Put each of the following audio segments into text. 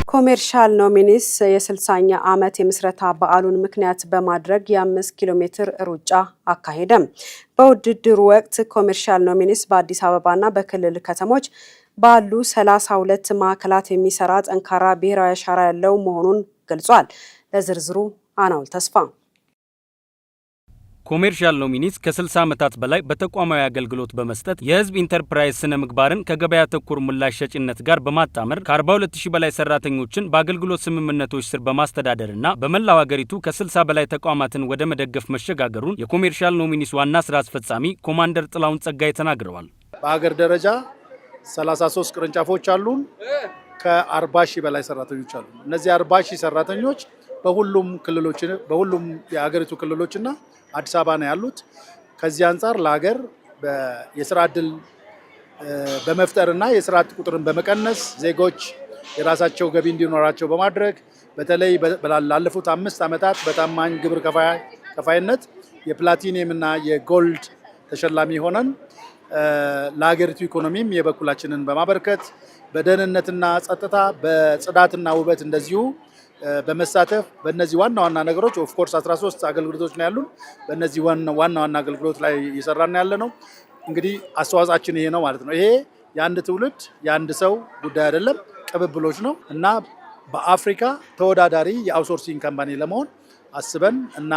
ኮሜርሻል ኖሚኒስ የ60ኛ ዓመት የምስረታ በዓሉን ምክንያት በማድረግ የ5 ኪሎ ሜትር ሩጫ አካሄደም። በውድድሩ ወቅት ኮሜርሻል ኖሚኒስ በአዲስ አበባና በክልል ከተሞች ባሉ 32 ማዕከላት የሚሰራ ጠንካራ ብሔራዊ አሻራ ያለው መሆኑን ገልጿል። ለዝርዝሩ አናውል ተስፋ። ኮሜርሻል ኖሚኒስ ከ60 ዓመታት በላይ በተቋማዊ አገልግሎት በመስጠት የሕዝብ ኢንተርፕራይዝ ስነ ምግባርን ከገበያ ተኮር ምላሽ ሰጪነት ጋር በማጣመር ከ42,000 በላይ ሰራተኞችን በአገልግሎት ስምምነቶች ስር በማስተዳደርና በመላው ሀገሪቱ ከ60 በላይ ተቋማትን ወደ መደገፍ መሸጋገሩን የኮሜርሻል ኖሚኒስ ዋና ስራ አስፈጻሚ ኮማንደር ጥላሁን ጸጋይ ተናግረዋል። በሀገር ደረጃ 33 ቅርንጫፎች አሉን። ከ40 ሺህ በላይ ሰራተኞች አሉ። እነዚህ 40 ሺህ ሰራተኞች በሁሉም ክልሎች፣ በሁሉም የሀገሪቱ ክልሎችና አዲስ አበባ ነው ያሉት። ከዚህ አንጻር ለሀገር የስራ እድል በመፍጠርና የስራ አጥ ቁጥርን በመቀነስ፣ ዜጎች የራሳቸው ገቢ እንዲኖራቸው በማድረግ፣ በተለይ ላለፉት 5 ዓመታት በታማኝ ግብር ከፋይነት የፕላቲኒየም እና የ gold ተሸላሚ ሆነን ለሀገሪቱ ኢኮኖሚም የበኩላችንን በማበርከት፣ በደህንነትና ጸጥታ፣ በጽዳትና ውበት እንደዚሁ በመሳተፍ፣ በእነዚህ ዋና ዋና ነገሮች፣ of course 13 አገልግሎቶች ነው ያሉን። በእነዚህ ዋና ዋና አገልግሎት ላይ እየሰራን ያለ ነው። እንግዲህ አስተዋጽኦአችን ይሄ ነው ማለት ነው። ይሄ የአንድ ትውልድ የአንድ ሰው ጉዳይ አይደለም፣ ቅብብሎሽ ነው እና በአፍሪካ ተወዳዳሪ የ outsourcing company ለመሆን አስበን እና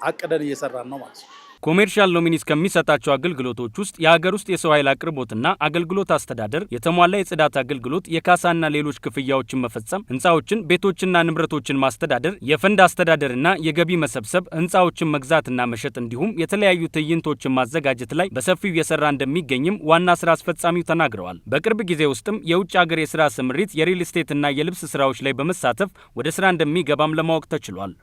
አቅደን እየሰራን ነው ማለት ነው። ኮሜርሻል ኖሚኒስ ከሚሰጣቸው አገልግሎቶች ውስጥ የሀገር ውስጥ የሰው ኃይል አቅርቦትና አገልግሎት አስተዳደር፣ የተሟላ የጽዳት አገልግሎት፣ የካሳና ሌሎች ክፍያዎችን መፈጸም፣ ህንፃዎችን፣ ቤቶችና ንብረቶችን ማስተዳደር፣ የፈንድ አስተዳደርና የገቢ መሰብሰብ፣ ህንፃዎችን መግዛትና መሸጥ እንዲሁም የተለያዩ ትዕይንቶችን ማዘጋጀት ላይ በሰፊው እየሰራ እንደሚገኝም ዋና ስራ አስፈጻሚው ተናግረዋል። በቅርብ ጊዜ ውስጥም የውጭ ሀገር የስራ ስምሪት፣ የሪል ስቴትና የልብስ ስራዎች ላይ በመሳተፍ ወደ ስራ እንደሚገባም ለማወቅ ተችሏል።